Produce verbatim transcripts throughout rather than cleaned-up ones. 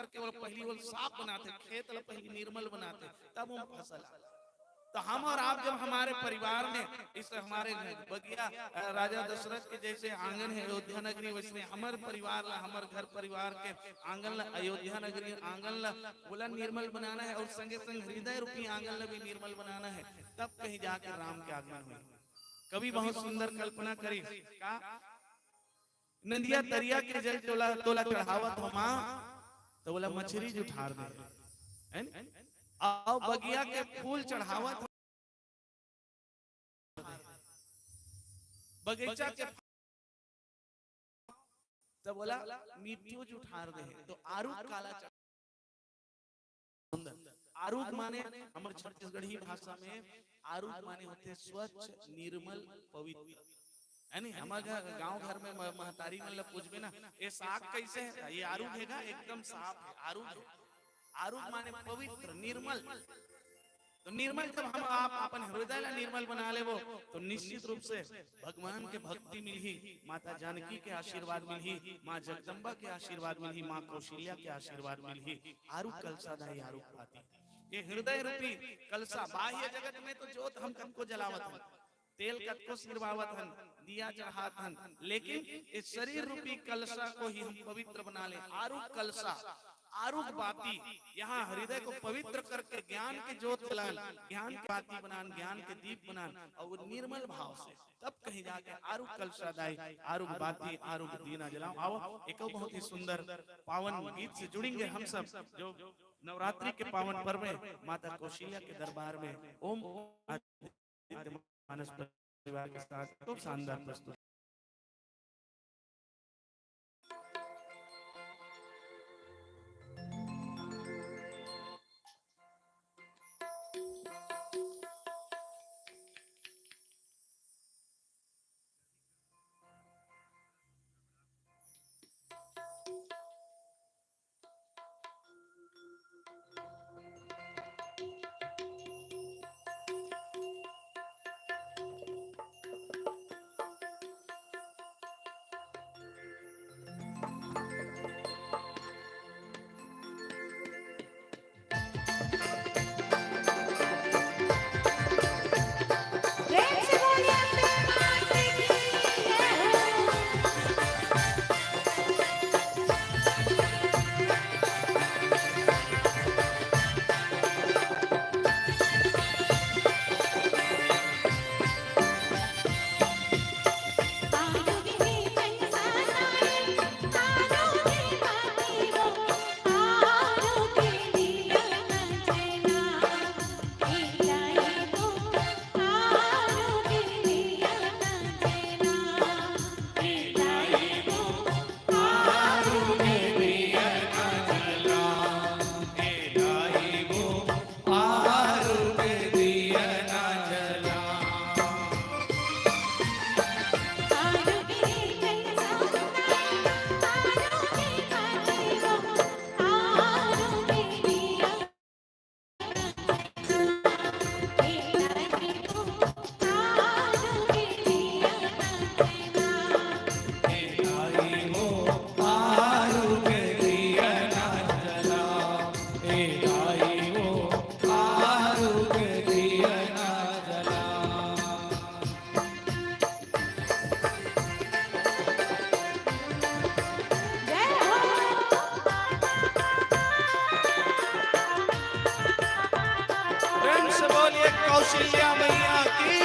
करके वो पहली वो साफ बनाते, खेत ला पहली निर्मल बनाते, तब वो फसल आए। तो हम और आप जब हमारे परिवार में, इस हमारे बगिया, अ, राजा दशरथ के जैसे आंगन है अयोध्या नगरी, वैसने हमर परिवार ला, हमर घर परिवार के आंगन ला, अयोध्या नगरी आंगन ला, ओला निर्मल बनाना है और संगे संग हृदय रूपी आंगन ला भी निर्मल बनाना है, तब कहीं जाके राम के आगमन होही। कवि बहुत सुंदर कल्पना करिस का, नदिया तरिया के जल तोला, तोला चढ़ावत हो माँ, तो बोला मछरी जुठार दे, है न? अउ बगिया के फूल चढ़ावत हो, बगीचा के, तो बोला मिट्ठू जुठार दे, तो आरुग काला चढ़ा। आरुग माने हमर छत्तीसगढ़ी भाषा में आरुग माने होथे स्वच्छ, निर्मल, पवित्र, है नी? हमर घर, गांव घर में म-, महतारी मन ला पूछबे ना, "ये साग कैसे है?" "ये आरुग है गा, एकदम साफ है, आरुग है।" आरुग माने पवित्र, निर्मल। तो निर्मल जब हम आप अपन हृदय ला निर्मल बना लेबो, तो निश्चित रूप से भगवान के भक्ति मिलही, माता जानकी के आशीर्वाद मिलही, माँ जगदम्बा के आशीर्वाद मिलही, माँ कौशल्या के आशीर्वाद मिलही। आरुग कलसा दाई आरुग बाती। ये हृदय रूपी कलसा बाह्य जगत में तो जोत हम कतको जलावत हन, तेल कतको सिरवावत हन, दिया चढ़ात हन, लेकिन इस शरीर रूपी कलसा को ही हम पवित्र बना ले। आरुग कलसा, आरुग बाती, यहाँ हृदय को पवित्र करके ज्ञान के जोत जलान, ज्ञान के बाती बनान, ज्ञान के दीप बनान और वो निर्मल भाव से तब कहीं जाके आरुग कलसा दाई, आरुग बाती, आरुग दीना जलाओ। आओ, एक बहुत ही सुंदर पावन गीत से जुड़ेंगे हम सब, जो नवरात्रि के पावन पर्व में माता कौशल्या के दरबार में ओम आदित्य मानस परिवार के साथ खूब शानदार प्रस्तुति। प्रेम से बोलिए कौशल्या मैया की।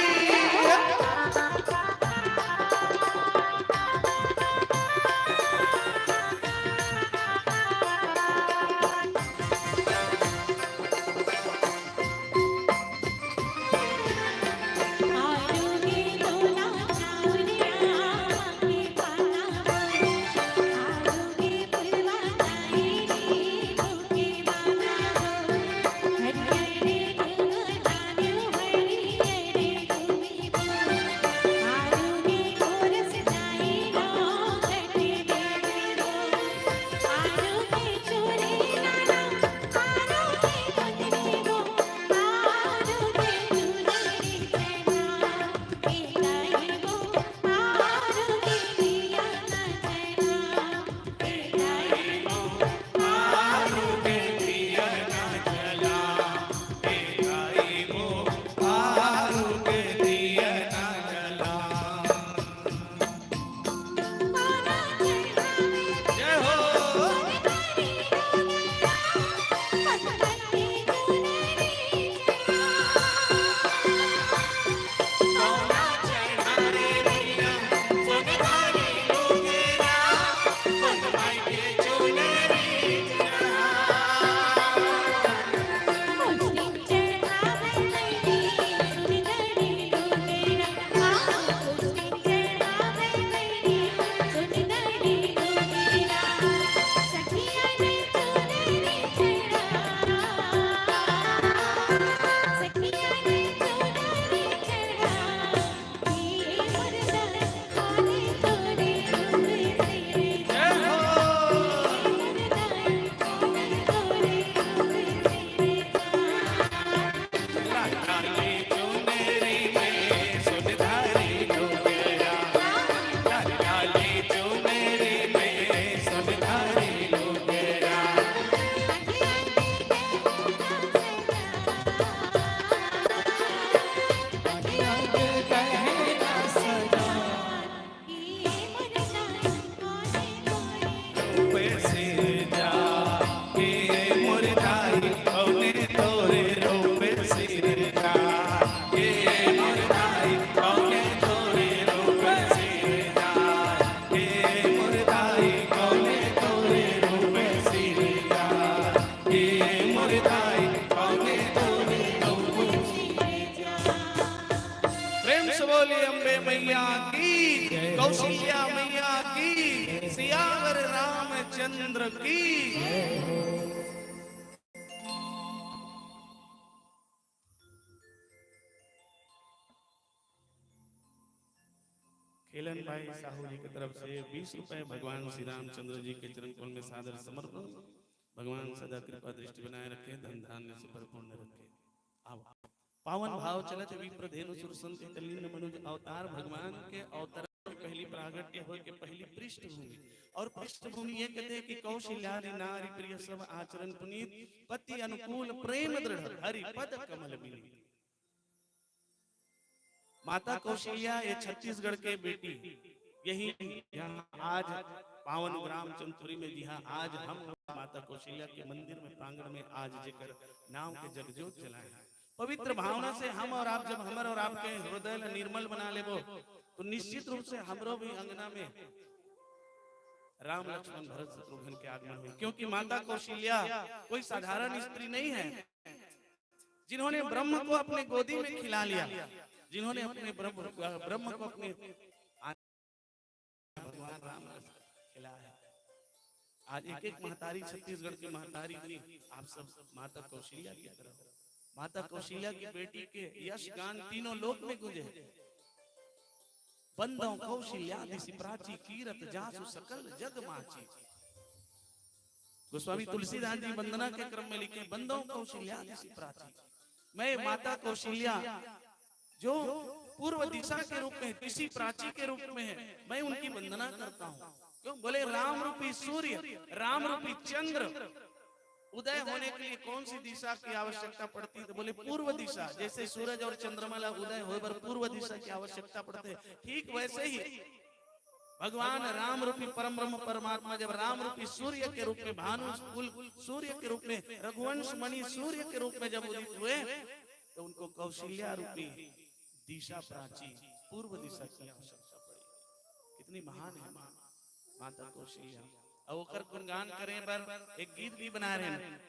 कौशल्या मैया की, सियावर रामचंद्र की। खेलन भाई साहू जी के तरफ से बीस रुपए भगवान श्री रामचंद्र जी के चरण कमल में सादर समर्पण। भगवान सदा कृपा दृष्टि बनाए रखे, धन धान्य से परिपूर्ण रखे। आओ, पावन भाव चलत विप्र धेनु सुर संत कलिंद मनुज अवतार भगवान के अवतार के पहली प्रागट्य होय के पहली पृष्ठभूमि। और पृष्ठभूमि ये कहते हैं कि कौशल्यादि नारी प्रिय सब आचरण पुनीत, पति अनुकूल प्रेम दृढ़ हरि पद कमल विनीत। माता कौशल्या ये छत्तीसगढ़ के बेटी, यही यहाँ आज पावन ग्राम चंदखुरी में, जी हाँ, आज हम माता कौशल्या के मंदिर में, प्रांगण में आज जेकर नाम के जगजोत जलाए हैं। पवित्र भावना से हम और आप जब हमर और आपके हृदय ला निर्मल बना लेबो, तो निश्चित रूप से हमरो भी अंगना में राम लक्ष्मण भरत शत्रुघ्न के आगमन होई, क्योंकि माता कौशल्या कोई साधारण स्त्री नहीं है, जिन्होंने ब्रह्म को अपने गोदी में खिला लिया, जिन्होंने अपने ब्रह्म, ब्रह्म को अपने भगवान राम रस खिलाया है। आज एक एक महतारी, छत्तीसगढ़ की महतारी जी, आप सब माता कौशल्या की तरह हो। माता कौशल्या की बेटी के यश गान तीनों लोक में गूंजे। बंदौ कौशल्या दिसि प्राची, कीरत जासु सकल जग माची। गोस्वामी तुलसीदास जी वंदना के क्रम में लिखे, बंदौ कौशल्या दिसि प्राची, मैं माता कौशल्या जो पूर्व दिशा के रूप में, दिशि प्राची के रूप में है, मैं उनकी वंदना करता हूँ। क्यों? बोले, राम रूपी सूर्य, राम रूपी चंद्र उदय होने के लिए कौन सी दिशा की आवश्यकता पड़ती है? तो बोले, पूर्व दिशा। जैसे सूरज और चंद्रमा ला उदय होय बर पूर्व दिशा की आवश्यकता पड़ते है, ठीक वैसे ही भगवान राम रूपी परम ब्रह्म परमात्मा जब राम रूपी सूर्य के रूप में, भानु कुल सूर्य के रूप में, रघुवंश मणि सूर्य के रूप में जब उदित हुए, तो उनको कौशल्या रूपी दिशा प्राची, पूर्व दिशा की आवश्यकता पड़ी। कितनी महान है माँ, माता कौशल्या। अब ओकर गुणगान करे बर एक गीत भी बना रहे हैं।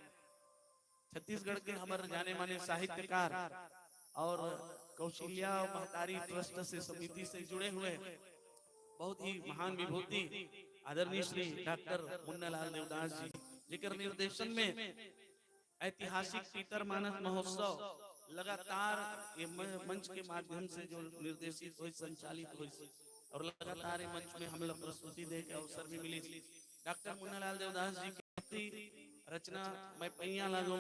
छत्तीसगढ़ के हमर जाने माने साहित्यकार और कौशल्या महतारी ट्रस्ट से, समिति से जुड़े हुए बहुत ही महान विभूति आदरणीय श्री डॉक्टर मुन्नालाल देवदास जी, जेकर निर्देशन में ऐतिहासिक पीतर मानस महोत्सव लगातार ये म-, मंच के माध्यम से जो निर्देशित होइस, संचालित होइस और लगातार ये मंच में हमला प्रस्तुति दे के अवसर भी मिलिस। डॉक्टर मुन्नालाल देवदास जी की रचना मैं पैया लागो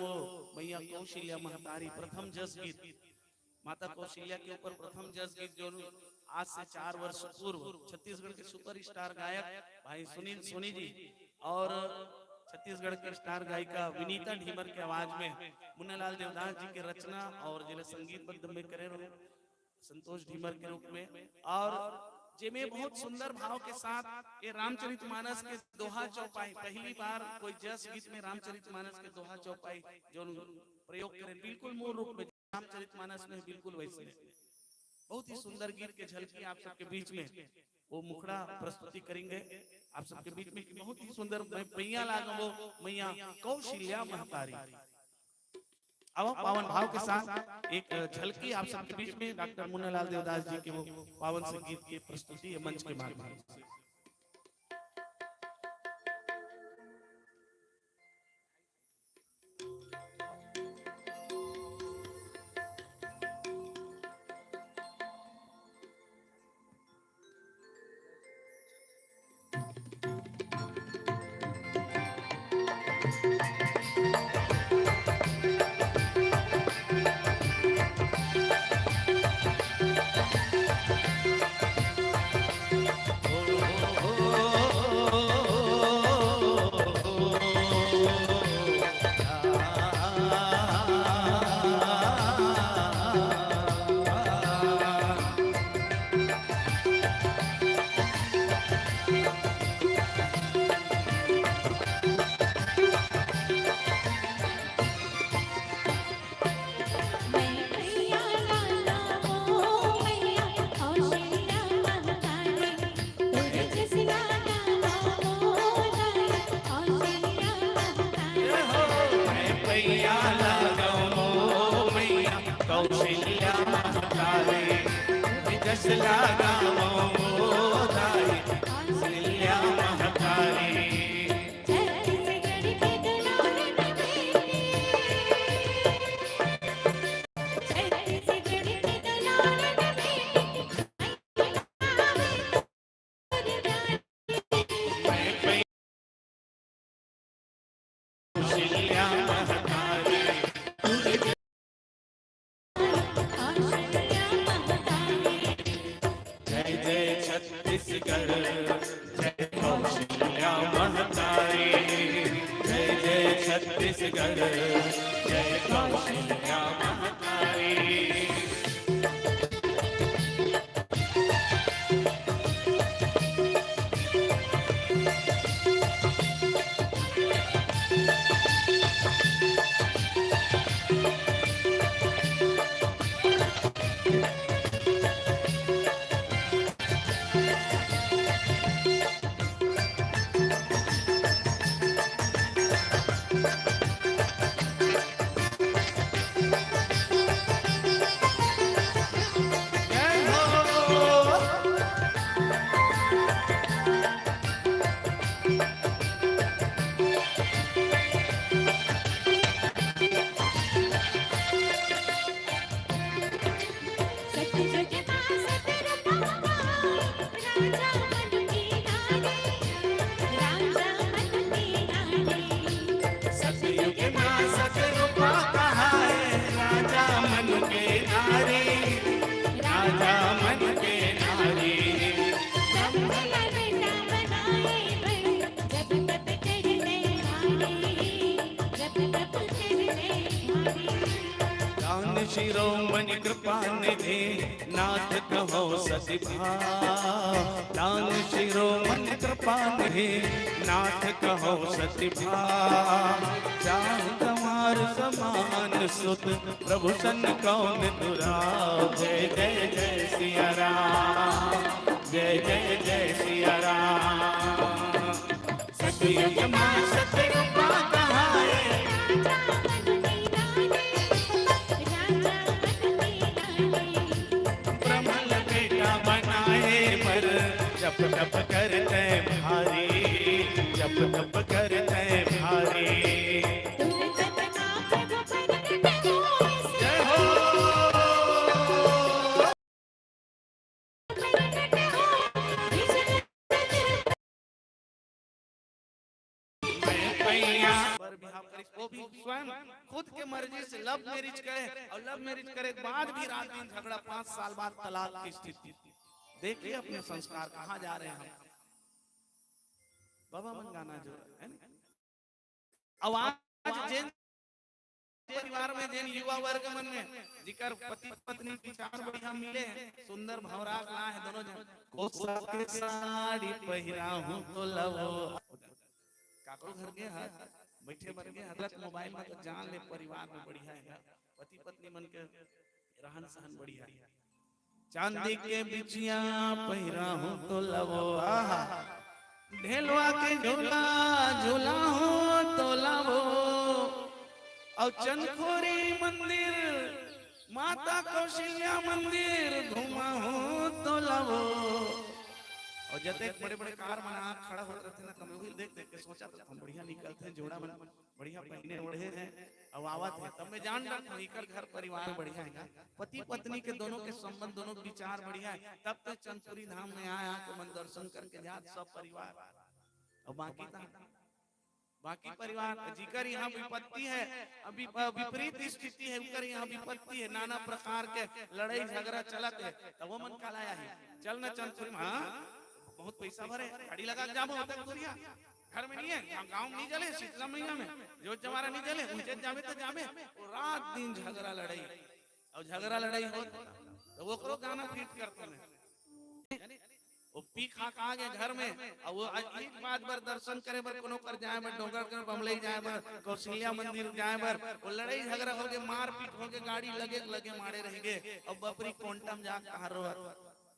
मैया कौशल्या महतारी, प्रथम जस गीत, माता कौशल्या के ऊपर प्रथम जस गीत जो आज से चार वर्ष पूर्व छत्तीसगढ़ के सुपरस्टार गायक भाई सुनील सोनी जी और छत्तीसगढ़ के स्टार गायिका विनीता ढीमर के आवाज में मुन्नालाल देवदास जी के रचना और जिला संगीतबद्ध में करे रहे संतोष ढीमर के रूप में, और जेमे बहुत सुंदर भाव के साथ ये रामचरित मानस के दोहा चौपाई, पहली बार कोई जस गीत में रामचरित मानस के दोहा चौपाई जो प्रयोग करें, बिल्कुल मूल रूप में रामचरित मानस में बिल्कुल वैसे। बहुत ही सुंदर गीत के झलकी आप सबके बीच में, वो मुखड़ा प्रस्तुति करेंगे आप सबके बीच में। बहुत ही सुंदर, मैं पैया लागो मैया कौशल्या महतारी। अब पावन भाव के साथ एक झलकी आप सबके बीच में डॉक्टर मुन्नालाल देवदास जी के वो पावन संगीत की प्रस्तुति है मंच के माध्यम से। कौशल्या महतारी। जय जय छत्तीसगढ़, जय कौशल्या महतारी। जय जय छत्तीसगढ़, जय कौशल्या महतारी। सतयुग मा सतरूपा कहाए, राजा मन के नारी, राजा मन के नारी। ब्रह्म ला बेटा बनाए बर, जब तप करने वाली, जब तप करने वाली। दान शिरोमणि कृपा निधि, नाथ कहो सती भाव। दान शिरोमणि कृपा निधि, नाथ कहो सती भाव। चाहत हमार समान सुत, प्रभु सन कौन दुराव। जय जय जय सिया राम, जय जय जय सिया राम। सतयुग मा सतरूपा कहाए, ब्रह्म ला बेटा बनाए बर, जप तप करते भारी, जप तप करते भारी। जय हो। पर बिहाव करिस, वो भी स्वयं खुद के मर्जी से। लव मैरिज करे, और लव मैरिज करे के बाद भी रात दिन झगड़ा, पांच साल बाद तलाक की स्थिति। देखिए अपने संस्कार, कहाँ जा रहे हैं हम। बाबा मन गाना जो है ना? अब आज जेन परिवार में, जेन युवा वर्ग मन में, जिकर पति पत्नी विचार बढ़िया मिले हैं, सुंदर भौंरा ला है दोनों जन। कोसा के साड़ी पहिरा हूँ तो लवो। काकरो घर गे हस, बइठे बर गे हस, गलत मोबाइल में तो जान ले, परिवार में बढ़िया है ना, पति पत्नी मन के रहन सहन बढ़िया है। चांदी के बिछिया पहिरा हूँ तो लवो, आहा। ढेलवा के झूला झूला हूँ तो लवो, और चंदखोरी मंदिर, माता कौशल्या मंदिर घूमा हूँ तो लवो। और जतेक बड़े बड़े कार मन आ खड़ा होत रथे ना, तो मैं वही देख देख के सोचा तो हम बढ़िया निकलते हैं, जोड़ा मन बढ़िया पहिने ओढ़े हैं, अब आवत है, तब मैं जान डारथंव, इकर घर परिवार बढ़िया है, पति पत्नी के दोनों के संबंध, दोनों के विचार बढ़िया है, तब तो चंदपुरी धाम में आय, आके मन दर्शन करके जात सब परिवार। अब बाकी ता, बाकी परिवार जिकर यहाँ विपत्ति है, अभी प-, विपरीत स्थिति है, उकर यहाँ विपत्ति है, नाना प्रकार के लड़ाई झगड़ा चलत है, तब वो मन काला आही, चल न चंदपुरी में, हाँ, बहुत पैसा भरे, गाड़ी लगा के जाबो, ओतक दूरिहा। घर में नहीं है, गाँव में नहीं जले, शीतला मैया में, जोत जवारा नहीं जले, उनके जाबे तो जाबे, वो रात दिन झगड़ा लड़ाई, और झगड़ा लड़ाई हो, तो वो करो गाना फिट करते हैं। वो पी खा के आ गए घर में, और वो आज एक बात बर दर्शन करे बर, कोनो कर जाए बर, डोंगरगढ़ बमलई जाए बर, कौशल्या मंदिर जाए बर, वो लड़ाई झगड़ा हो गए, मारपीट हो गए, गाड़ी लगे लगे मारे रह गए, और बपरी कोंटम जा कहाँ रोवत।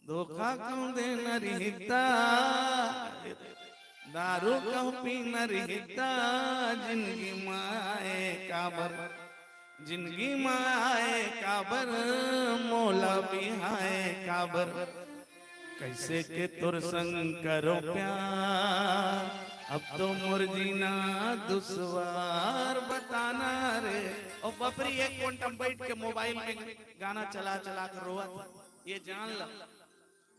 धोखा कहूँ देना रिहिता, दारू कहूँ पीना रिहिता, जिंदगी माए काबर, जिंदगी माए काबर, मोला बिहाए काबर। कैसे के तोर संग करो प्यार, अब तो मोर जीना दुश्वार बताना रे। ओ बपरी एक कोंटम बैठ के मोबाइल में गाना चला चला के रोवत, ये जान लो।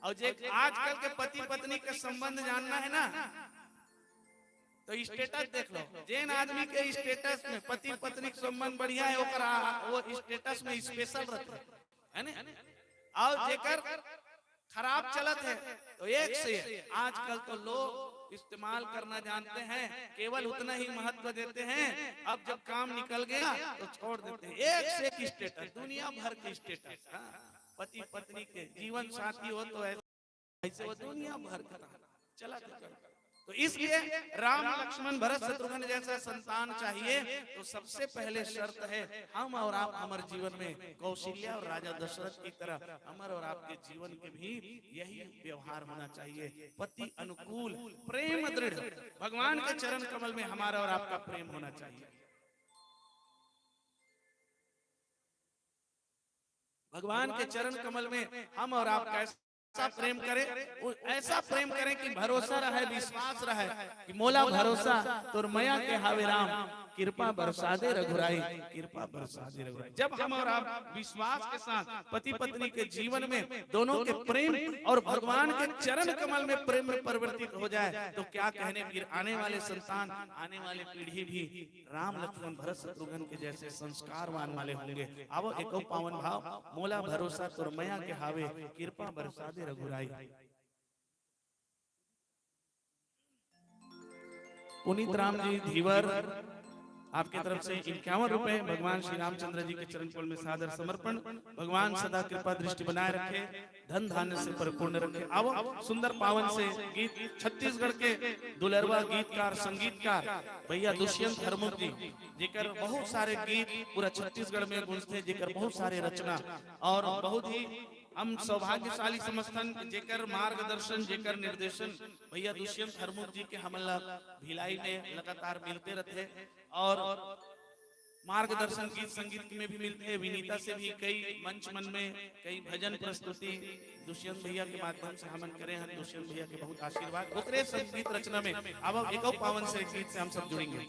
और जे आजकल के पति पत्नी के संबंध जानना है ना, तो स्टेटस देख लो, जेन आदमी के स्टेटस में पति पत्नी के संबंध बढ़िया है, ओकर आ-, वो स्टेटस में स्पेशल रहते हैं, है ना? और जेकर खराब चलत है, तो एक से एक। आजकल तो लोग इस्तेमाल करना जानते हैं, केवल उतना ही महत्व देते हैं। अब जब काम निकल गया तो छोड़ देते हैं। एक से एक स्टेटस, दुनिया भर के स्टेटस। हाँ, पति पत्नी के, जीवन साथी हो तो ऐसे, ऐसे वो दुनिया भर का चला जाता है। तो इसलिए राम, लक्ष्मण, भरत, शत्रुघ्न जैसा संतान चाहिए, तो सबसे पहले शर्त है, हम और आप हमारे जीवन में कौशल्या और राजा दशरथ की तरह हमारे और आपके जीवन के भी यही व्यवहार होना चाहिए। पति अनुकूल, प्रेम दृढ़, भगवान के चरण कमल में हमारा और आपका प्रेम होना चाहिए। भगवान के चरण कमल में हम और आप कैसा प्रेम करें, वो ऐसा प्रेम करें कि भरोसा रहे, विश्वास रहे कि मोला भरोसा तोर मया के हावे राम, कृपा बरसा दे रघुराई, कृपा बरसा दे रघुराई। जब हम और आप विश्वास के साथ पति पत्नी के जीवन में दोनों के प्रेम और भगवान के चरण कमल में प्रेम में परिवर्तित हो जाए, तो क्या कहने, फिर आने वाले संतान, आने वाली पीढ़ी भी राम, लक्ष्मण, भरत, शत्रुघ्न के जैसे संस्कारवान वाले होंगे। आवो, एको पावन भाव, मोला भरोसा तोर मया के हावे, कृपा बरसा दे रघुराई। पुनीत राम जी धीवर, आपके तरफ से इक्यावन रुपए भगवान श्री रामचंद्र जी के चरण कमल में सादर समर्पण। भगवान सदा कृपा दृष्टि बनाए रखे, धन धान्य से परिपूर्ण रखे। आवो, सुंदर पावन से गीत, छत्तीसगढ़ के दुलरवा गीतकार, संगीतकार भैया दुष्यंत हरमुख जी, जेकर बहुत सारे गीत पूरा छत्तीसगढ़ में गूंजते, जेकर बहुत सारे रचना, और बहुत ही हम सौभाग्यशाली समझथन, जेकर मार्गदर्शन, जेकर निर्देशन भैया दुष्यंत हरमुख जी के हमन ला भिलाई में लगातार मिलते रहते। और मार्गदर्शन गीत संगीत में भी मिलते हैं। विनीता से भी कई मंच मन में कई भजन प्रस्तुति दुष्यंत भैया के माध्यम से हमन करे हैं। दुष्यंत भैया के बहुत आशीर्वाद, ओकरे संगीत रचना में। अब एको पावन से गीत से हम सब जुड़ेंगे।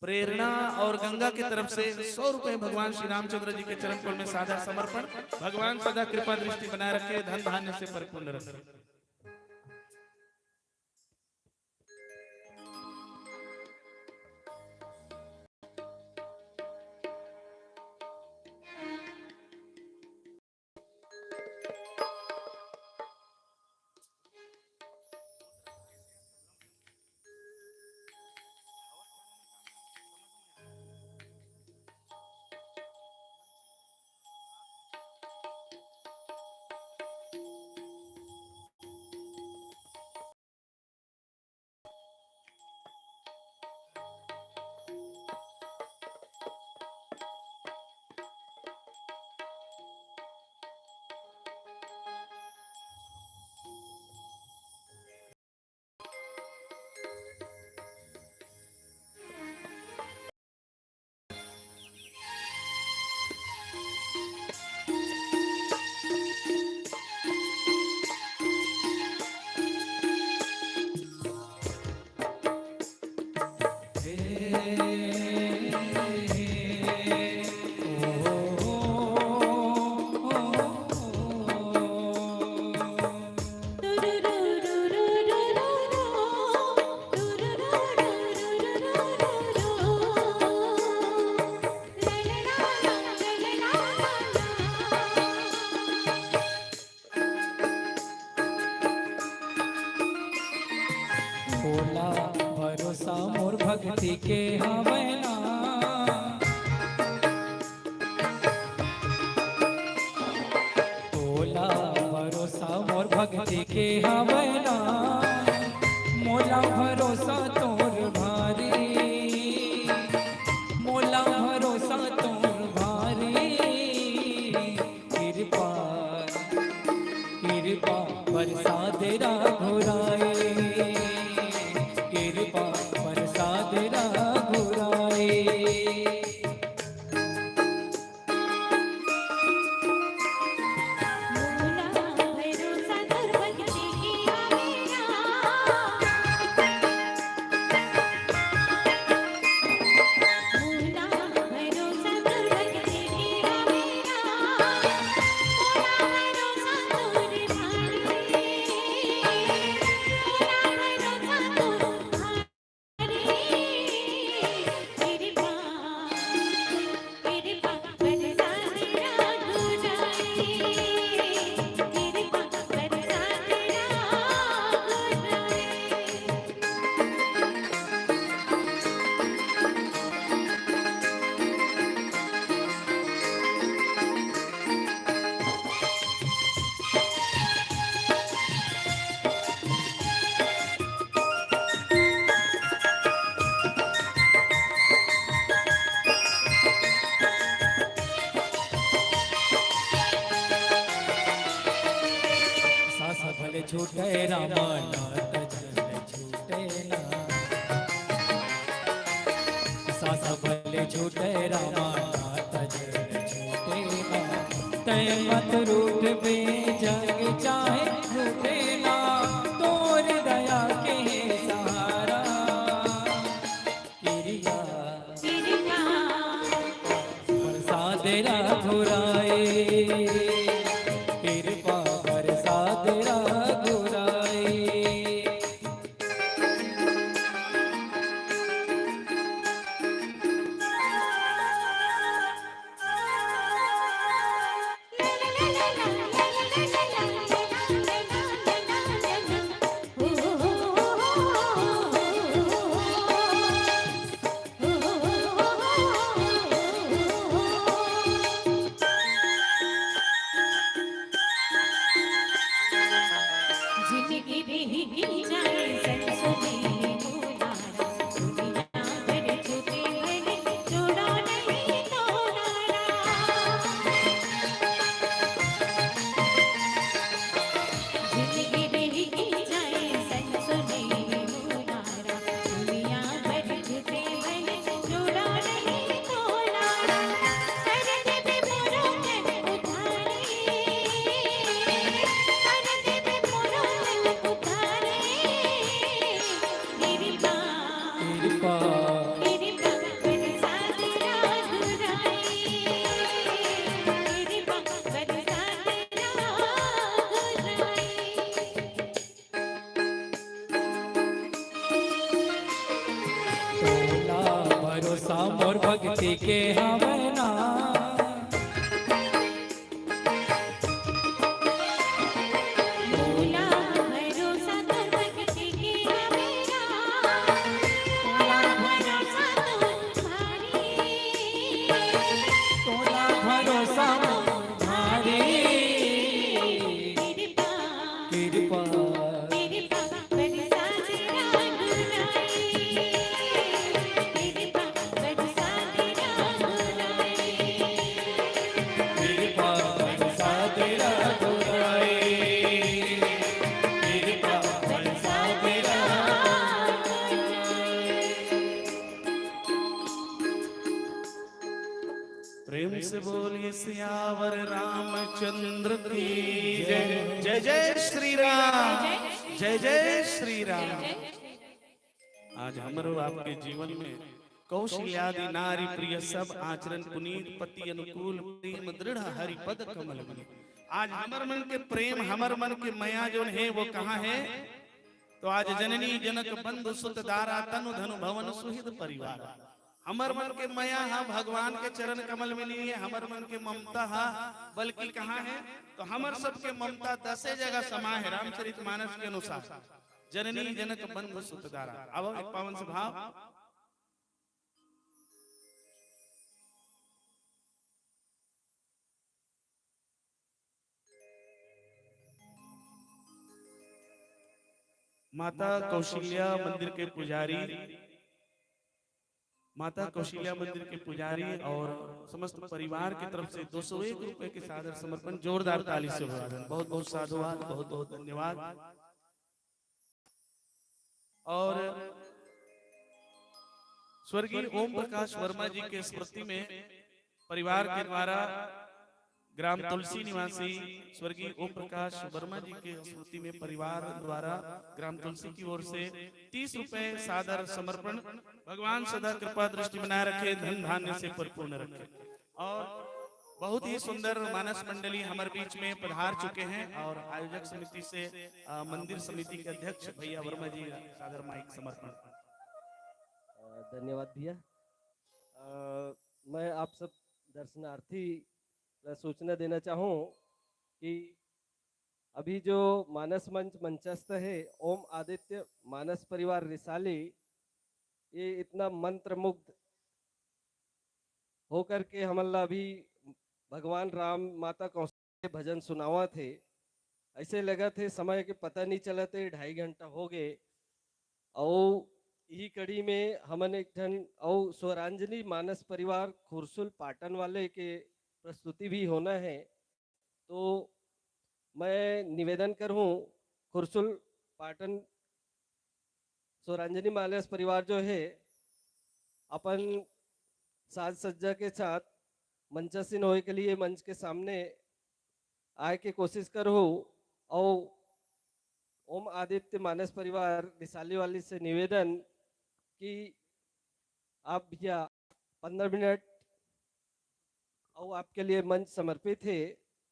प्रेरणा और गंगा की तरफ से सौ रुपए भगवान श्री रामचंद्र जी के चरण कमल में सादर समर्पण। भगवान सदा कृपा दृष्टि बनाए रखे, धन धान्य से परिपूर्ण रखे। भोला भरोसा मोर भक्ति के हवय ना। भोला भरोसा मोर भक्ति के हवय ना। मोला भरोसा तोर भारी, मोला भरोसा तोर भारी। कृपा, कृपा बरसा दे रघुराई, कृपा बरसा दे रघुराई। छूटे रामा नाथ जल छूटे ना। सास बल छूटे रामा नाथ जल छूटे ना। तै मत रूठ बे जग चाहे रूठे ना। तोर दया के सहारा किरिया। बरसात रघुराई, कृपा बरसात रघुराई। भरोसा मोर भक्ति के हवै ना। प्रेम से बोलिए सियावर रामचंद्र की जय। जय जय श्री राम। जय जय श्री राम। आज हमरो आपके जीवन में कौशल्यादि नारी प्रिय सब आचरण पुनीत पति अनुकूल प्रेम दृढ़ हरि पद कमल में। आज हमर मन के प्रेम, हमर मन के मया जोन हे वो कहाँ हे? तो आज जननी जनक बंधु सुत दारा तनु धनु भवन सुहित परिवार। हमर मन के मया हा भगवान के चरण कमल में नहीं है, हमर मन के ममता हा बल्कि कहाँ है? तो हमर सबके ममता दसे जगह समा है रामचरित मानस के अनुसार। जननी जनक बंधु सुत दारा। अब एक पावन से भाव। माता कौशल्या मंदिर के पुजारी, माता कौशल्या मंदिर के पुजारी और समस्त परिवार की तरफ से दो सौ एक रुपए के सादर समर्पण, जोरदार ताली से अभिवादन। बहुत बहुत साधुवाद, बहुत बहुत धन्यवाद। और स्वर्गीय ओम प्रकाश वर्मा जी के स्मृति में परिवार के द्वारा ग्राम तुलसी निवासी स्वर्गीय ओम प्रकाश वर्मा जी के स्मृति में परिवार द्वारा ग्राम तुलसी की ओर से तीस रुपए सादर समर्पण। भगवान सदा कृपा दृष्टि बनाए रखे, धन धान्य से परिपूर्ण रखे। और बहुत ही सुंदर मानस मंडली हमारे बीच में पधार चुके हैं और आयोजक समिति से, अ, मंदिर समिति के अध्यक्ष भैया वर्मा जी सादर माइक समर्पण। अ, धन्यवाद भैया। अ, मैं आप सब दर्शनार्थी ला सूचना देना चाहूँ कि अभी जो मानस मंच मंचस्थ है, ओम आदित्य मानस परिवार रिसाली, ये इतना मंत्रमुग्ध होकर के हमन ला अभी भगवान राम, माता कौशल्या के भजन सुनावत हे। ऐसे लगत हे समय के पता नहीं चलत हे, ढाई घंटा हो गए। अउ इही कड़ी में हमन एक ठन अउ स्वरांजलि मानस परिवार खुरसुल पाटन वाले के प्रस्तुति भी होना है। तो मैं निवेदन करूँ खुरसुल पाटन स्वरांजनी मानस परिवार जो है, अपन साज सज्जा के साथ मंचासीन होए के लिए मंच के सामने आए के कोशिश करहू। और ओम आदित्य मानस परिवार रिसाली वाली से निवेदन कि आप भैया पंद्रह मिनट और आपके लिए मंच समर्पित है।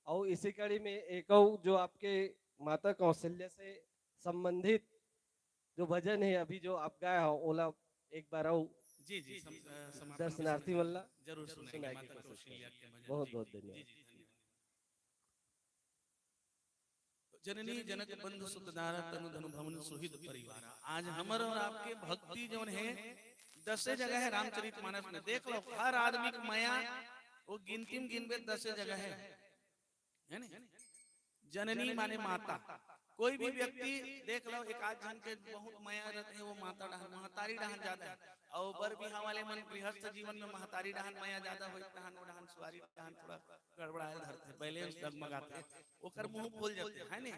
और इसी कड़ी में एक और जो आपके माता कौशल्या से संबंधित जो भजन है, अभी जो आप गाए हो, ओला एक बार और जी, जी, सम-, अ, समापन दर्शनार्थी में मन ला जरूर सुनाएंगे, सुनाएंगे माता कौशल्या के भजन। बहुत, जी, बहुत जी, धन्यवाद। जी, धन्यवाद। जननी जनक बंधु सुत दारा तनु धनु भवन सुहित परिवारा। आज हमर और आपके भक्ति जौन है, दसे जगह है रामचरित मानस में। देख लो, हर आदमी के मया वो गिनती में गिनबे, दसे जगह है, है नी? जननी माने माता। कोई भी व्यक्ति देख लो, एक आध झन के बहुत मया रहते हैं, वो माता डहान, महतारी डहान ज्यादा है। और बर बिहाव वाले मन गृहस्थ जीवन में महतारी डहान मया ज्यादा होई, डहान वो डहान सुवारी डहान थोड़ा गड़बड़ाए धरते, बैलेंस डगमगाते, ओकर मुंह फूल जाते, है नी?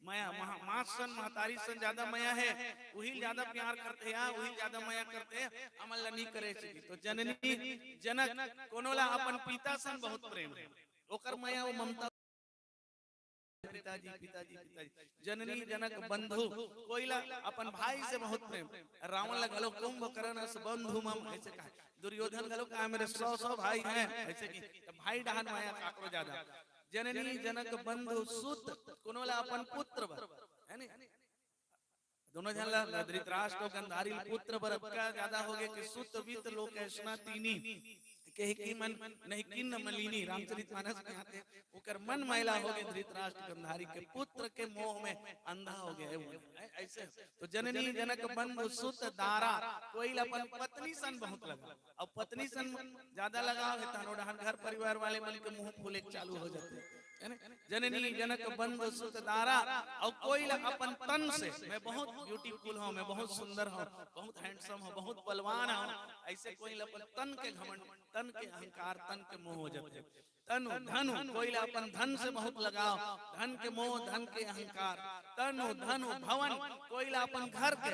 मया, महा-, माँ सन, महतारी सन ज्यादा मया है, उही ज्यादा प्यार करते हैं, उही ज्यादा मया करते हैं, हमन ला नहीं करे सकी। तो जननी जनक कोनो ला अपन पिता सन बहुत प्रेम है, ओकर मया वो ममता, पिताजी, पिताजी, पिताजी, जननी जनक बंधु, कोई ला अपन भाई से बहुत प्रेम। रावण ला घलो कुंभकर्ण अस बंधु मम, ऐसे कहा। दुर्योधन घलो कहा, मेरे सौ सौ भाई हैं, ऐसे की, तो भाई डहान मया काकरो ज्यादा। जननी जनक बंधु सुत, कोनो ला अपन पुत्र बर, है नी? दोनों झन ला, धृतराष्ट्र और गांधारी पुत्र बर अतका ज्यादा हो गए कि सुत वित लोकेशना तीनी, कहे कि मन नहीं किन्न मलिनी, रामचरित मानस में आते, ओकर मन मैला हो गए धृतराष्ट्र गांधारी के पुत्र के मोह में अंधा हो गया है वो। ऐ-, ऐसे तो जननी जनक बंधु सुत दारा, कोई ला अपन पत्नी सन बहुत लगा। अब पत्नी सन ज्यादा लगाव है, तहन ओ डहान घर परिवार वाले मन के मुंह फूले के चालू हो जाते, है ना? जननी जनक बंधु सुत दारा, और कोई ला अपन तन से, मैं बहुत ब्यूटीफुल हूँ, मैं बहुत सुंदर हूँ, बहुत हैंडसम हूँ, बहुत बलवान हूँ, ऐसे कोई ला अपन तन के घमंड, तन के अहंकार, तन के मोह हो जाते। तनु धनु, कोई ला अपन धन से बहुत लगाव, धन के मोह, धन के अहंकार। तनु धनु भवन, कोई ला अपन घर के,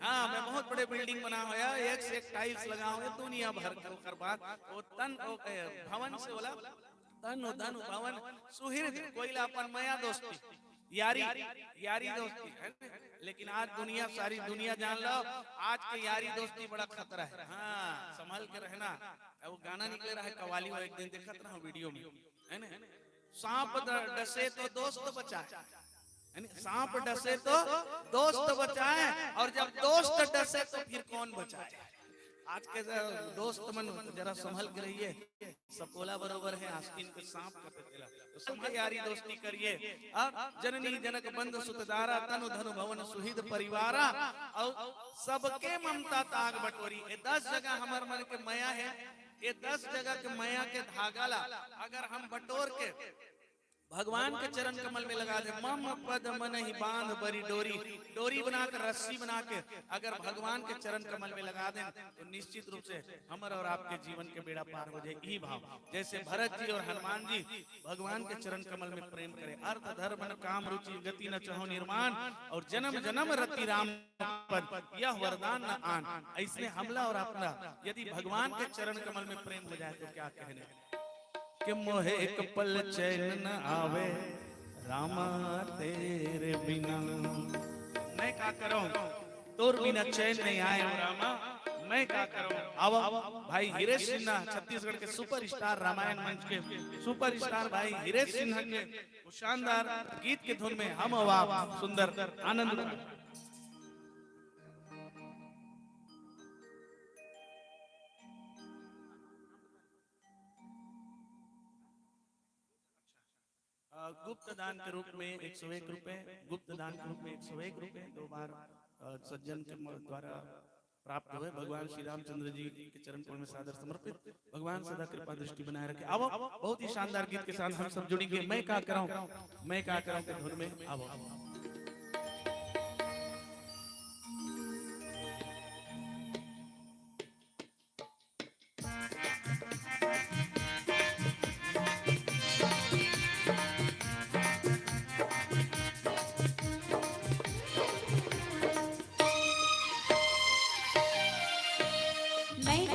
हाँ, मैं बहुत बड़े बिल्डिंग बना होया, एक से एक टाइल्स लगा होया, दुनिया भर के। ओकर बाद वो तन, वो, ए, भवन से बोला, तनु धनु भवन सुहृद, कोई ला अपन मया दोस्ती, यारी, यारी दोस्ती, है ना? लेकिन आज दुनिया, सारी दुनिया जान लो, आज के यारी दोस्ती बड़ा खतरा है। हाँ, संभल के रहना। अब वो गाना निकले रहा है कवाली, वो एक दिन देखत रहा वीडियो में, है ना? सांप ड-, डसे तो दोस्त बचाए, है ना? सांप डसे तो दोस्त बचाए, और जब दोस्त डसे तो फिर कौन बचाए? आज के ज-, दोस्त मन जरा संभल के रहिए, सपोला बरोबर है, आस्तीन के सांप कथे तेला। तो संभल यारी दोस्ती करिए। अब जननी जनक बंधु सुत दारा, तनु धनु भवन सुहृद परिवारा, और सबके ममता ताग बटोरी। ये दस जगह हमर मन के मया है, ये दस जगह के मया के धागा ला अगर हम बटोर के भगवान के चरण कमल में लगा दे, मम पद मनहि बांध बरी डोरी, डोरी बना के, रस्सी बना के अगर भगवान के चरण कमल में लगा दें, तो निश्चित रूप से हमर और आपके जीवन के बेड़ा पार हो जाए। यही भाव, जैसे भरत जी और हनुमान जी भगवान के चरण कमल में प्रेम करे, अर्थ धर्म न काम रुचि गति न चाहो निर्माण, और जन्म जन्म रति राम पद, यह वरदान न आन। ऐसने हमला और आपला यदि भगवान के चरण कमल में प्रेम हो जाए, तो क्या कहने। कि मोहे एक पल चैन न आवे रामा तेरे बिना। मैं का करूं, तोर बिना चैन नहीं आए हो रामा, मैं का करूं। आओ भाई हिरेश सिन्हा, छत्तीसगढ़ के सुपरस्टार, रामायण मंच के सुपरस्टार भाई हिरेश सिन्हा के उस शानदार गीत के धुन में हम और आप सुंदर आनंद उठाएं। अ, गुप्त दान के रूप में एक सौ एक रुपए, गुप्त दान के रूप में एक सौ एक रुपए दो बार, अ, सज्जन के म-, द्वारा प्राप्त हुए। भगवान श्री रामचंद्र जी के चरण कमल में सादर समर्पित। भगवान सदा कृपा दृष्टि बनाए रखे। आओ, बहुत ही शानदार गीत के साथ हम सब जुड़ेंगे। मैं का कराऊं, मैं का कराऊं के धुन में। आओ, आओ। मोर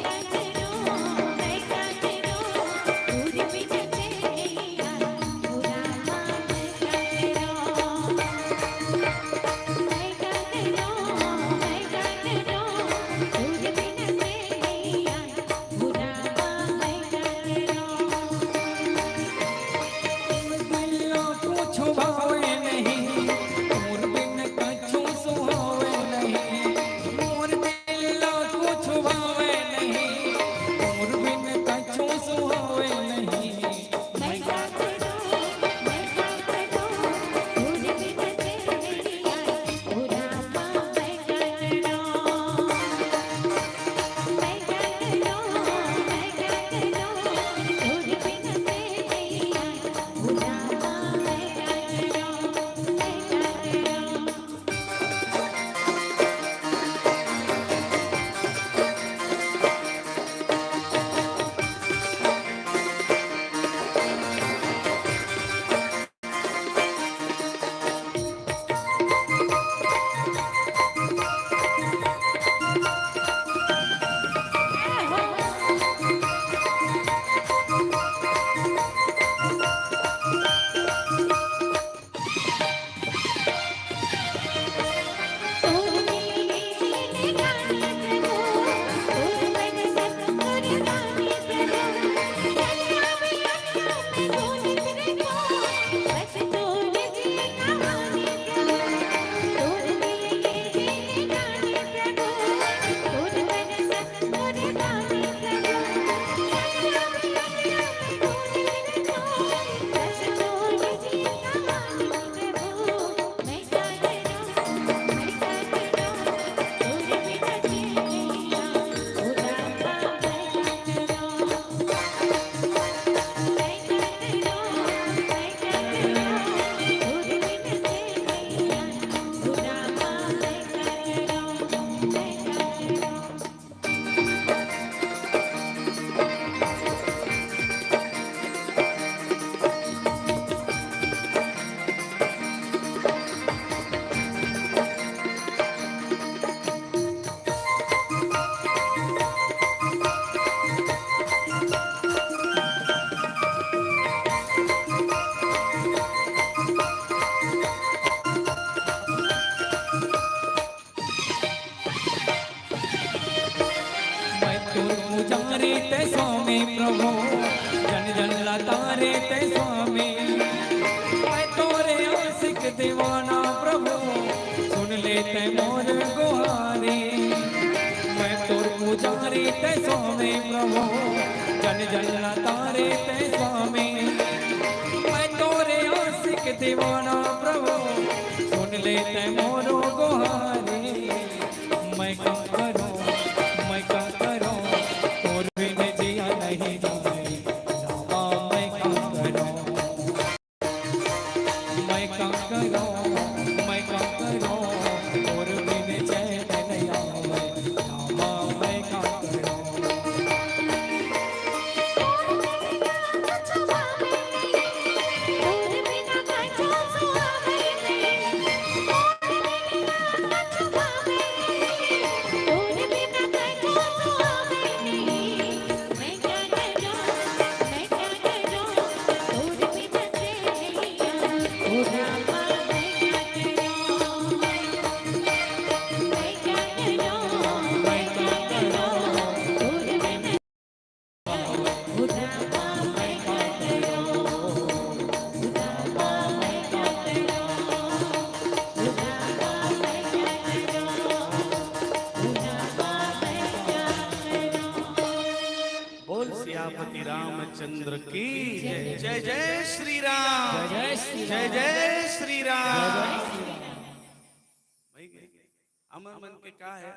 दिल ला कुछ भावे नहीं, मोर बिन कछु सुहावे नहीं। मोर दिल ला कुछ भावे नहीं, मोर बिन कछु सुहावे नहीं। मैं का करूं, मैं का करूं, मोर बिन तेरे यार, ओ रामा, मैं का करूं। मैं तोर पुजारी ते स्वामी प्रभु, जन जन ला तारे ते स्वामी। मैं तोरे आशिक दीवाना प्रभु, सुन ले ते मोर गुहारी। मैं तोर पुजारी ते स्वामी प्रभु, जन जन ला तारे ते स्वामी। मैं तोरे आशिक दीवाना प्रभु, सुन ले ते मोर गुहारी। मैं का करूं, मैं का करूं, तोर बिन जिया नहीं जाए। रामा, मैं का करूं, मैं का करूं, मैं का करूं, तोर बिन चैन नहीं आवे। रामा, मैं का करूं। बोल सियापति रामचंद्र की जय। जय जय श्री राम। जय जय श्री राम। जय जय श्री राम। भाई, हमर मन के का हे,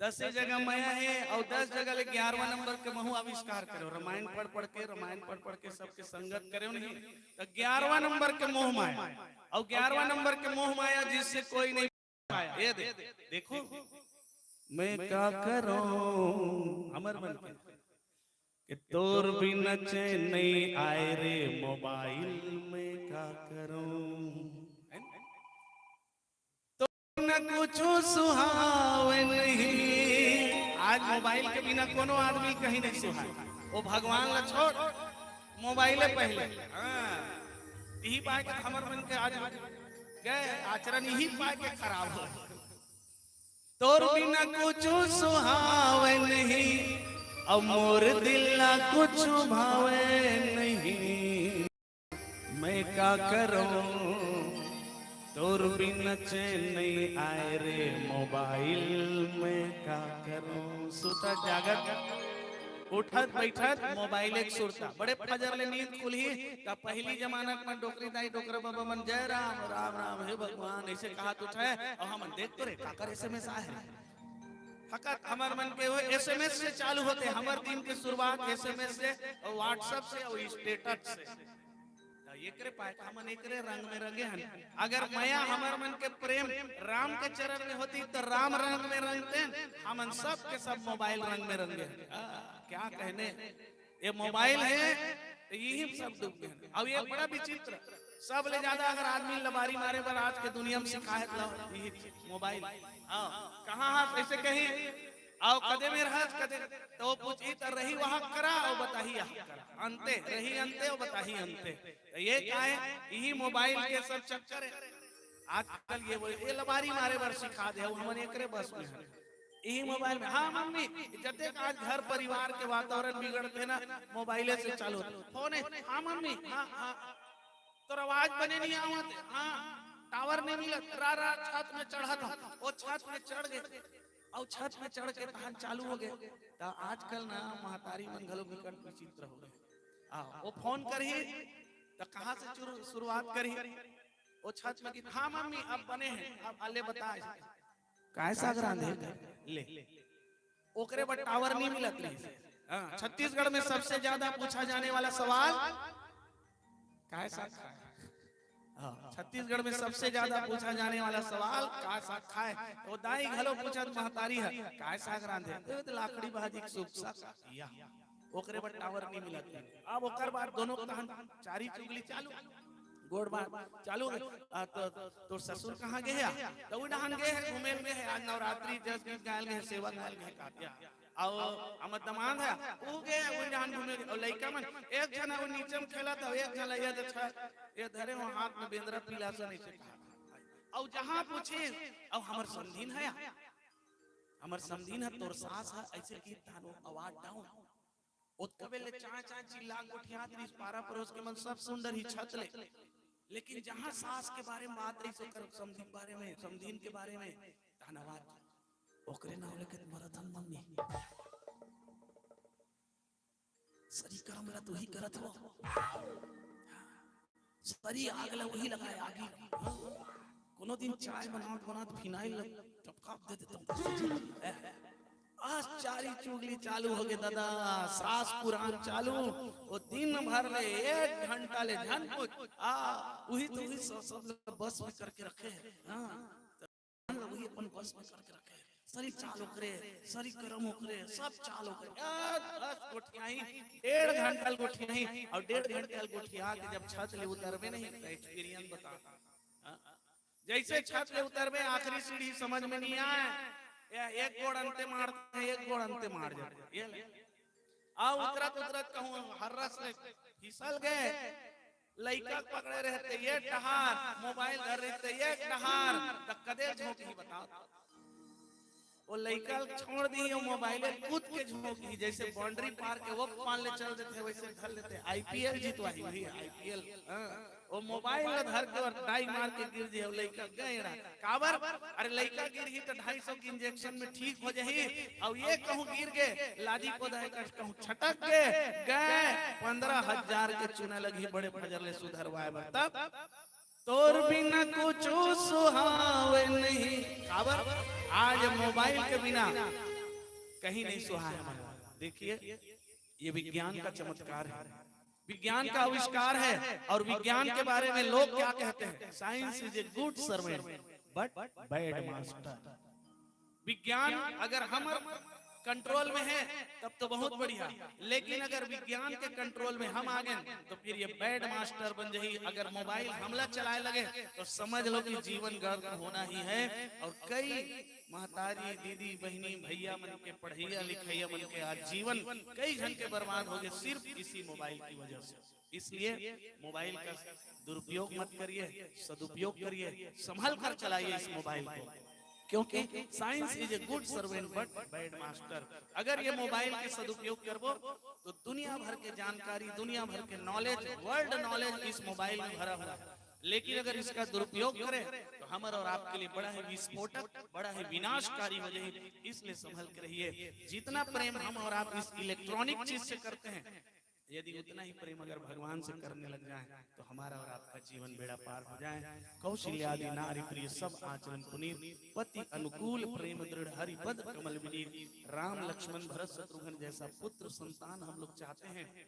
दस जगह मया हे अउ दस जगह ले ग्यारहवाँ नंबर के महू आविष्कार करेंव। रामायण पढ़ पढ़ के, रामायण पढ़ पढ़ के सबके संगत करेंव नहीं, त ग्यारहवाँ नंबर के मोह माया। अउ ग्यारहवाँ नंबर के मोह माया जिससे कोई नहीं पाया। ये दे, देखो, मैं का करूं, हमर मन के, कि तोर बिना चैन नहीं आए रे मोबाइल, मैं का करूं। है ना? तोर बिना कुछ सुहावे नहीं। मोबाइल के बिना कोनो आदमी कहीं नहीं सुहाय। वो भगवान ला छोड़, मोबाइले पहले। हाँ, यही पाए के हमर मन के आज गए आचरण, यही पाए के खराब हो। तोर बिना कुछ सुहावे नहीं, अब मोर दिल ला कुछ भावे नहीं। मैं का करूं, तोर बिना चैन नहीं आए रे मोबाइल, मैं का करूं। सुतत जागत, उठत बैठत मोबाइल एक सुरता। बड़े फजर ले नींद खुलही, त पहली जमाना के मन डोकरी दाई डोकरा बाबा मन जय राम, राम राम, हे भगवान, ऐसे कहत उठे। और हमन देख तो रे, काकर एसएमएस आए हे। फकत हमर मन के वो एसएमएस से चालू होते, हमर दिन के शुरुआत एसएमएस से और WhatsApp से और स्टेटस से। त एकरे पाए हमन एकरे रंग में रंगे हन। अगर मया हमर मन के प्रेम राम के चरण में होती, त राम रंग में रंगते, हमन सब के सब मोबाइल रंग में रंगे हन। आ, क्या कहने, ये मोबाइल हे, त यही सब डूब गए हन। अब ये बड़ा विचित्र, सब ले ज्यादा अगर आदमी लबारी मारे बर आज के दुनिया में सिखाए, त लो, यही मोबाइल। हाँ, कहाँ हाथ ऐसे कहीं, आओ कदे में रहत, कदे तो पूछी, त रही वहाँ करा, और बताही यहाँ करा। अंते, रही अंते, और बताही अंते। त ये का हे, यही मोबाइल के सब चक्कर हे। आजकल ये वो, ये लबारी मारे बर सिखा दे, वो हमन एकरे बस में हे। यही मोबाइल में, हाँ मम्मी, जते आज घर परिवार के वातावरण बिगड़ते ना, मोबाइले से चालू होते। फोन हे, हाँ मम्मी, हाँ, हाँ। तोर आवाज बने नहीं आवत हे, हाँ, टावर नहीं मिलत, रा, रा, छत में चढ़त हे, वो छत में चढ़ गए, और छत में चढ़ के तहन चालू हो गए। त आजकल ना महतारी मन घलो बिकट विचित्र हो गए। आ, वो फोन करही, त कहाँ से शुरू, शुरुआत करही? वो छत में कि, हाँ मम्मी, अब बने हे, अब अले बता। काय साग रांधे? ले। ओकरे बर टावर नहीं मिलत रहिस। हाँ, छत्तीसगढ़ में सबसे ज्यादा पूछा जाने वाला सवाल, काय साग खाए? हाँ, छत्तीसगढ़ में सबसे ज्यादा पूछा जाने वाला सवाल, काय साग खाए? तो दाई घलो पूछत महतारी हे, काय साग रांधे? तो लाखड़ी भाजी के सुकसा। या, ओकरे बर टावर नहीं मिलत रहिस। अब ओकर बाद दोनों तहन चारी चुगली चालू, गोड़ बात चालू। आ, तो तोर ससुर कहाँ गए हे? त उ डहान गए हे, घूमे ल गए हे, आज नवरात्रि, जस गीत गायल गए हे, सेवा गायल गए हे, कातिया। अउ हमर दमाद हे, उ गए हे, उ डहान घूमे, अउ लइका मन, एक झन हे, उ नीचे में खेलत हे, एक झन हे, ये अच्छा, ये धरे हो हाथ में बेंदरा पीला सन, ऐसे कहा। अउ जहाँ पूछे, अउ हमर समधिन हे, हमर समधिन हे, तोर सास हे, ऐसे की तानो आवाज डाउन। ओतका बेर ले चाय चाय चिल्ला गोठियात रहिस, पारा परोस के मन सब सुन डरही छत ले। लेकिन जहाँ सास के बारे में बात रहिस, ओकर समधी के बारे में, समधिन के बारे में, तहन आवाज, ओकरे नाव लेके त मरत हन मम्मी। सरी करम ला तो ही करत हो। सरी आग ला वही लगाए, आगी। कोनो दिन चाय बनात बनात फिनाइल ला टपका दे देता हूँ। आज चारी चुगली चालू हो गए दादा, सास पुराण चालू। वो दिन भर ले एक घंटा ले झन कुछ, आ, वही तो वही सब, सब लोग बस में करके रखे हैं। हाँ, वही अपन बस में करके रखे हैं। सरी चाल ओकरे, सरी करम ओकरे, सब चाल ओकरे। आ, बस गोठियाही, डेढ़ घंटा ले गोठियाही, और डेढ़ घंटा ले गोठिया के जब छत ले उतरबे नहीं, तो एक्सपीरियंस बता। हाँ? जैसे छत ले उतरबे, आखिरी सीढ़ी समझ में नहीं आए, या एक गोड़ अंते मारते हैं, एक गोड़ अंते मार जाते हैं। ये ले। आ उतरत उतरत कहूँ हर्रस ले फिसल गए, लइका पकड़े रहते ये डहार, मोबाइल धर रहते ये डहार, त कदे झोंकही बताओ। वो लइका छोड़ दी, वो मोबाइल कूद के झोंकही, जैसे बाउंड्री पार के वो पान ले चल देते, वैसे धर लेते। आईपीएल जीतवाही वही आईपीएल। हाँ। वो मोबाइल ला धर के और डाई मार के गिर दिया, वो लइका गए रहा। काबर? अरे लइका गिरही त ढाई सौ के इंजेक्शन में ठीक हो जाही। अउ ये कहूँ गिर गे, लादी पोदाय कस कहूँ छटक गे, गए पंद्रह हजार के चूना लगही बड़े फजर ले सुधरवाए बर। तब तोर बिना कुछ सुहावे नहीं। काबर? आज मोबाइल के बिना कहीं नहीं सुहाए मन। देखिए, ये विज्ञान का चमत्कार है, विज्ञान का आविष्कार है। और विज्ञान के बारे में लोग क्या कहते हैं? Science is a good servant, but bad master। विज्ञान अगर हमर कंट्रोल में है, तब तो बहुत बढ़िया। लेकिन अगर विज्ञान के कंट्रोल में हम आ गए, तो फिर ये बैड मास्टर बन जाही। अगर मोबाइल हमला चलाए लगे, तो समझ लो कि जीवन गर्क होना ही है। और कई महतारी, दीदी, बहिनी, भैया मन के, पढ़ैया लिखैया मन के आज जीवन कई झन के बर्बाद हो गए सिर्फ इसी मोबाइल की वजह से। इसलिए मोबाइल का दुरुपयोग मत करिए, सदुपयोग करिए, संभल कर चलाइए इस मोबाइल को, क्योंकि science is a good servant but bad master। अगर ये मोबाइल के सदुपयोग करबो, तो दुनिया भर के जानकारी, दुनिया भर के नॉलेज, वर्ल्ड नॉलेज इस मोबाइल में भरा हुआ है। लेकिन अगर इसका दुरुपयोग करें, तो हमारा और आपके लिए बड़ा ही विस्फोटक, बड़ा ही विनाशकारी हो जाए। इसलिए संभल के रहिए। जितना प्रेम हम और आप इस इलेक्ट्रॉनिक चीज से करते हैं, यदि उतना ही प्रेम अगर भगवान से करने लग जाए, तो हमारा और आपका जीवन बेड़ा पार हो जाए। कौशल्यादि नारी प्रिय, सब आचरण पुनीत, पति अनुकूल, प्रेम दृढ़, हरि पद कमल विनीत, राम लक्ष्मण भरत शत्रुघ्न जैसा पुत्र संतान हम लोग चाहते हैं,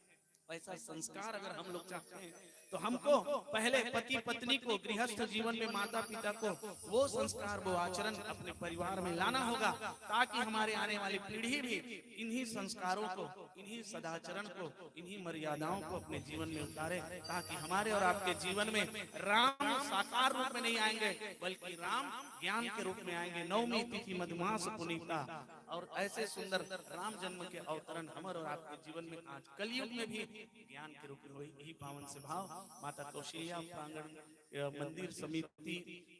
वैसा संस्कार अगर हम लोग चाहते हैं, तो हमको पहले पति पत्नी को, गृहस्थ जीवन में माता पिता को, वो संस्कार, वो आचरण अपने परिवार में लाना होगा, ताकि हमारे आने वाली पीढ़ी भी इन्हीं संस्कारों को, इन्हीं सदाचरण को, इन्हीं मर्यादाओं को अपने जीवन में उतारे, ताकि हमारे और आपके जीवन में राम साकार रूप में नहीं आएंगे, बल्कि राम ज्ञान के रूप में आएंगे। नवमी तिथि मधुमास पुनीता, और ऐसे सुंदर राम जन्म के अवतरण हमर और आपके जीवन में आज कलयुग में भी ज्ञान के रूप में होई। यही पावन से भाव माता कौशल्या प्रांगण, अ, मंदिर समिति,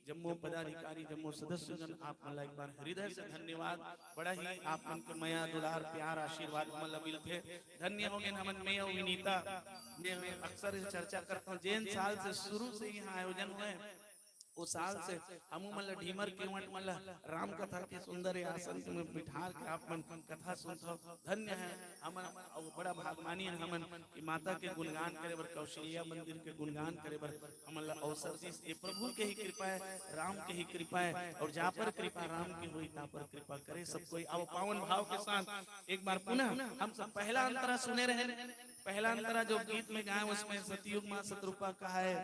जम्मो पदाधिकारी, जम्मो सदस्य जन, आप मन ला एक बार हृदय से धन्यवाद। बड़ा ही आप मन के मया, दुलार, प्यार, आशीर्वाद हमन ला मिलथे। धन्य हो गेन हमन, मैं अउ विनीता, मैं अक्सर ये चर्चा करता हूँ, जेन साल से शुरू से यहाँ आयोजन हुए, ओ साल से हमू मन ला ढीमर केवट मन ला राम कथा के सुंदर आसन के में बिठार के आप मन कथा सुनथव। धन्य है हमन, अउ बड़ा भागमानी है हमन कि माता के गुणगान करे बर, कौशल्या मंदिर के गुणगान करे बर हमन ला अवसर दिस। ये प्रभु के ही कृपा है, राम के ही कृपा है, और जा पर कृपा राम की होई, ता पर कृपा करे सब कोई। आओ पावन भाव के साथ एक बार पुनः हम सब पहला अंतरा सुने रहे, पहला अंतरा जो गीत में गाए, उसमें सतयुग माँ सतरूपा कहा है,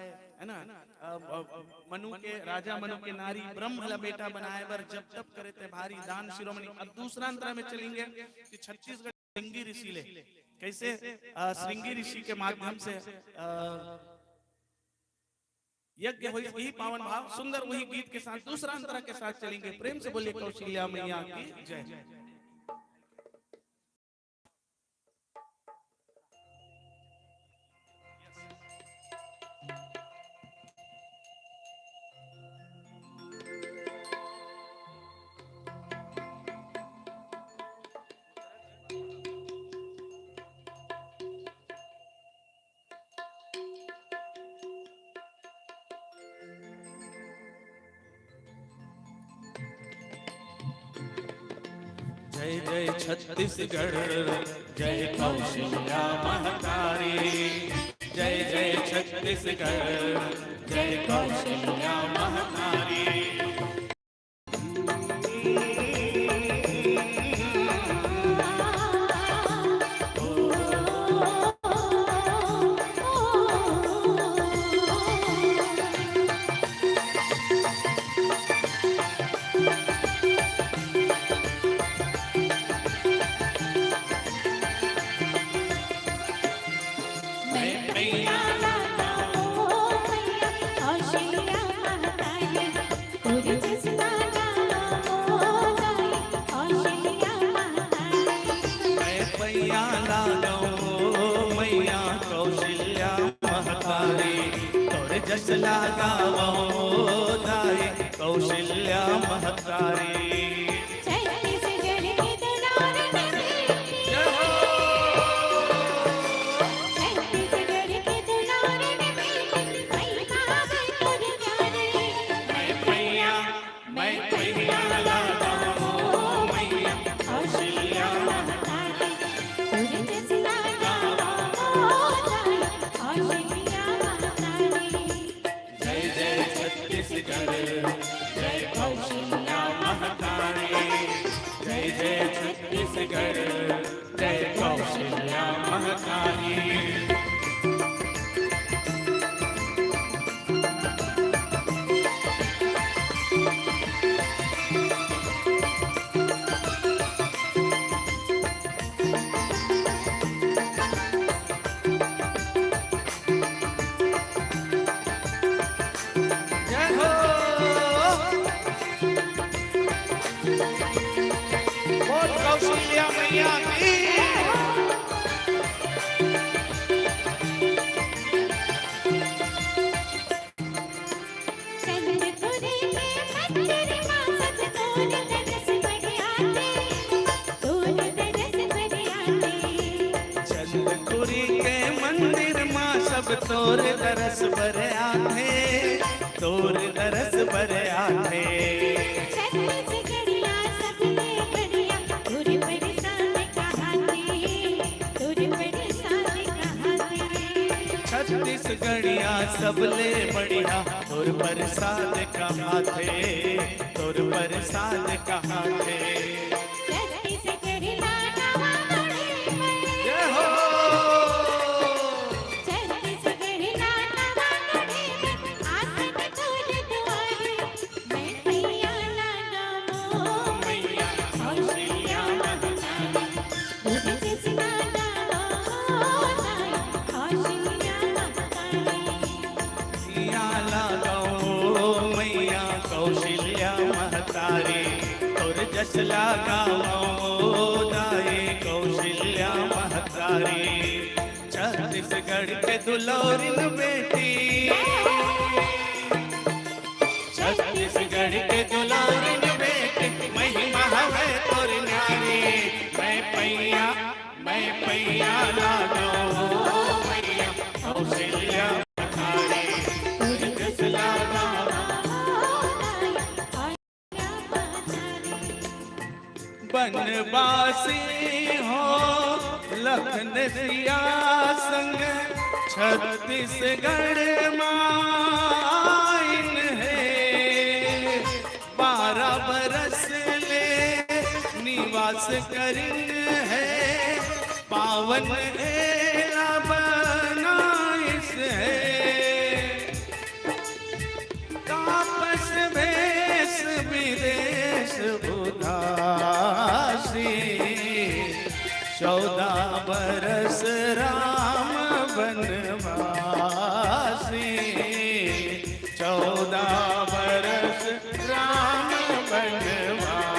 है ना? अ, अ, मनु के, राजा मनु के नारी ब्रह्म ला बेटा बनाए बर जब तप करे ते भारी, दान शिरोमणि। अब दूसरा अंतरा में चलेंगे कि छत्तीसगढ़ श्रृंगी ऋषि ले कैसे, अ, श्रृंगी ऋषि के माध्यम से, अ, यज्ञ हुई, वही पावन भाव सुंदर वही गीत के साथ दूसरा अंतरा के साथ चलेंगे। प्रेम से बोलिए कौशल्या मैया की जय। जय जय छत्तीसगढ़, जय कौशल्या महतारी। जय जय छत्तीसगढ़, जय कौशल्या महतारी। पैया लागा ओ मैया कौशल्या महतारी, तोर जस लागा ओ दाई कौशल्या महतारी। छत्तीसगढ़ के दुलार में बेटी। जय हो। छत्तीसगढ़ के दुलार में बेटी, महिमा बे तोर प्यारी। मैं पैया, मैं पैया लागा ओ मैया कौशल्या महतारी। तोर जस लागा ओ दाई कौशल्या महतारी। जय जय छत्तीसगढ़, जय कौशल्या महतारी। जय जय छत्तीसगढ़, जय कौशल्या महतारी। मैया की। चंदखुरी के मंदिर मा सब तोर दरस बर आथे, तोर दरस बर आथे। चंदखुरी के मंदिर मा सब तोर दरस बर आथे, तोर दरस बर आथे। छत्तीसगढ़िया सबले बढ़िया, तोर प्रसाद कहाथे, तोर प्रसाद कहाथे। छत्तीसगढ़िया सबले बढ़िया, तोर प्रसाद कहाथे, तोर प्रसाद कहाथे। छत्तीसगढ़ ला नवा गढ़े में। जय हो। छत्तीसगढ़ ला नवा गढ़े में, आसन तोर दुआरे। मैं पैया लगावों मैया कौशल्या महतारी, तोर जस लगावों दाई कौशल्या महतारी। पैया लगावों मैया कौशल्या महतारी, तोर जस लगावों दाई कौशल्या महतारी। छत्तीसगढ़ के दुलौरिन बेटी, छत्तीसगढ़ के दुलौरिन बेटी, महिमा हवे तोर न्यारी। मैं पैया, मैं पैया लगावों मैया कौशल्या महतारी, तोर जस लगावों बनवासी हो लखन सिया संग छत्तीसगढ़ मा आइन हे। बारह बरस ले निवास करिन हे, पावन एला बनाइस हे। तापस भेष विदेश उदासी, चौदह बरस राम बनवासी, चौदह बरस राम बनवासी।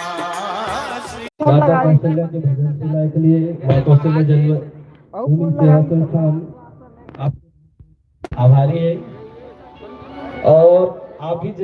माता कौशल्या के भजन सुनाए के लिए माँ कौशल्या जन्म भूमि सेवा संस्थान आप आभारी है और आप भी